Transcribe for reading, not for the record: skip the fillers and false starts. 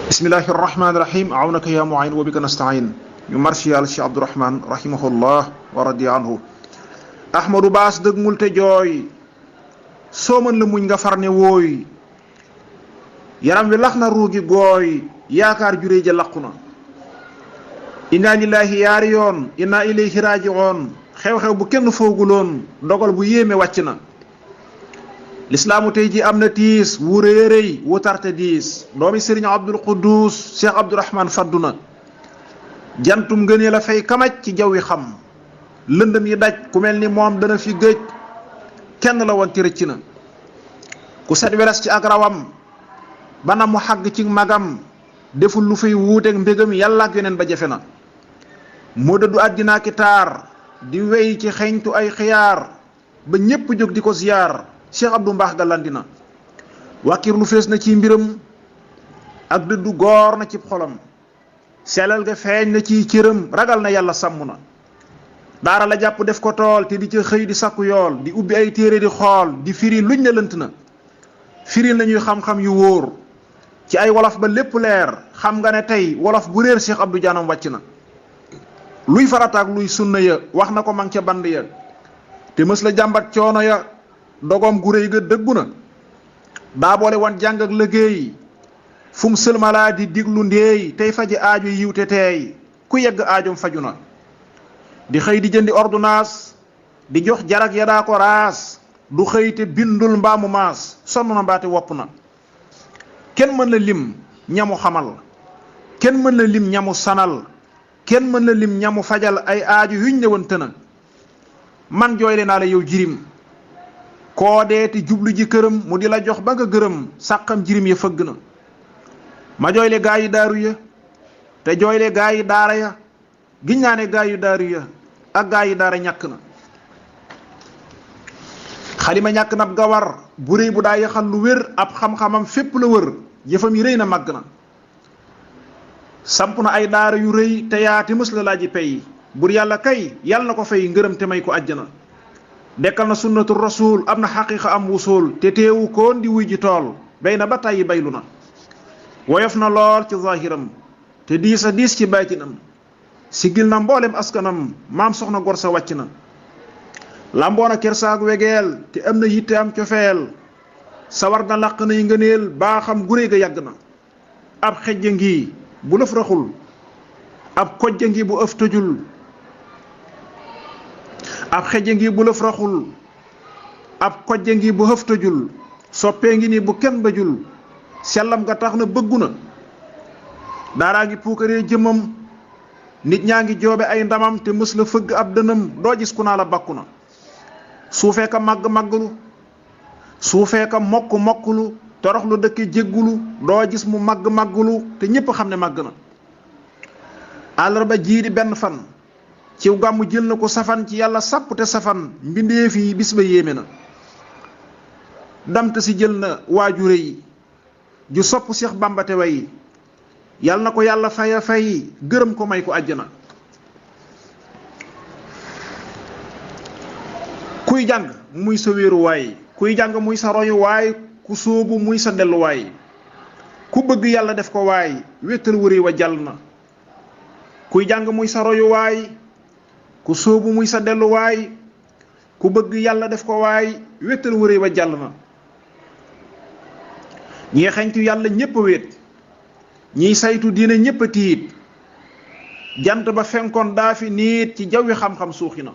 bismillahi irrahmani irahim awnaka ya muin wa bika nastain ñu marsi yàlla Cheikh Abdourahman rahimahullah wa radi anhu ahmadou baas dëgg mul te jooy soo mën la muñ nga far ne wooy yaram wi lax na ruugi gooy yaakaar juree ja laqu na inna lillahi yaari yoon inna ilayhi raaji'oon xew-xew bu kenn fooguloon dogal bu yéeme wàcc na lislaamu tey ji am na tiis wu rëy rëy wu tarte diis doomi sëriñ abdul quddus cheikh abdourahman faddu na jantum ngënee la fay kamaj ci jawwi xam lëndëm yi daj ku mel ni moom dana fi gëj kenn la woon ti rëcc na ku set weres ci ak rawam bana mu xàgg ci magam deful lu fay wuuteeg mbégam yàlla ak yeneen ba jafe na moo dëddu àddinaa ki taar di wey ci xeñtu ay xiyaar ba ñépp jóg di ko ziyaar cheikh abdou mbaax galandina wàkkir lu fees na ci mbiram ak dëddu goor na ci xolam selal ga feeñ na ci cëram ragal na yàlla sàmm na daara la jàpp def ko tool te di ca xëy di sakku yool di ubbi ay téere di xool di firi luñ ne lënt na firil nañuy xam-xam yu wóor ci ay wolof ba lépp leer xam nga ne tey wolof bu réer cheikh abdou jaanam wàcc na luy farataak luy sunna ya wax na ko mang ca band ya te mës la jàmbat coono ya dogoom gu réy ga dëggu na daa boole woon jàng ak liggéey fu mu sëlmalaa di diglu ndéey tey faji aajo yiw te teey ku yegg aajom faju na di xëy di jëndi ordonnance di jox jarag ya daa ko raas du xëy te bindul mbaamu maas sonn na mbaate wopp na kenn mën la lim ñamu xamal kenn mën la lim ñamu sanal kenn mën la lim ñamu fajal ay aajo yuñ ne woon tëna man jooyle naa la yow jirim koo deeti jublu ji këram mu di la jox ba nga gërëm sàqam jirim ya fëgg na ma jooyle gaa yi daaru ya te jooyle gaa yi daara ya giñ naa ne gaa yu daaru ya ak gaa yi daara ñàkk na xalima ñàkk na ab gawar bu réy bu daa yaxal lu wér ab xam-xamam fépp la wër jëfam yi rëy na màgg na samp na ay daara yu rëy te yaa te mës la laaji pay bur yàlla kay yàlla na ko fay ngërëm te may ko àjjana dekkal na sunnatu rasul am na xaqiqa am wusul te teewu koon di wuy ji tool bay na ba tàyyi baylu na woyof na lool ci zahiram te diis a diis ci baytinam sigil na mboolem askanam maam soxna gor sa wàcc na lamboona kersaag wegeel te am na yitte am cofeel sawar na làq nay ngëneel baa xam guré ga yàgg na ab xejja ngi bu lëf raxul ab kojja ngi bu ëf tëjul ab xejja ngi bu lëf raxul ab kojja ngi bu ëf tëjul soppee ngi ni bu kenn bajul sellam nga tax na bëggu na daaraa ngi puukaree jëmam nit ñaa ngi joobe ay ndamam te mës la fëgg ab dënam doo gis ku naa la bakku na suufee ka màgg màgglu suufee ka mokk mokklu torox lu dëkke jéggulu doo gis mu màgg màgglu te ñépp xam ne màgg na àllarba jii di benn fan ciw gàmmu jël na ko safan ci yàlla sàpp te safan mbindeef yi bis ba yéeme na damte si jël na waajure yi ju sopp Seex Bàmba te way yàlla na ko yàlla faya fay gërëm ko may ko àjjana kuy jàng muy sa wéeruwaay kuy jàng muy sa royuwaay ku sóobu muy sa delluwaay ku bëgg yàlla def ko waay wéttal wëri wa jàll na kuy jàng muy sa royuwaay ku sóobu muy sa delluwaay ku bëgg yàlla def ko waay wéttal wëri wa jàll na ñii xeñtu yàlla ñépp a wéet ñiy saytu diine ñépp a tiit jant ba fenkoon daa fi niit ci jawwi xam-xam suuxi na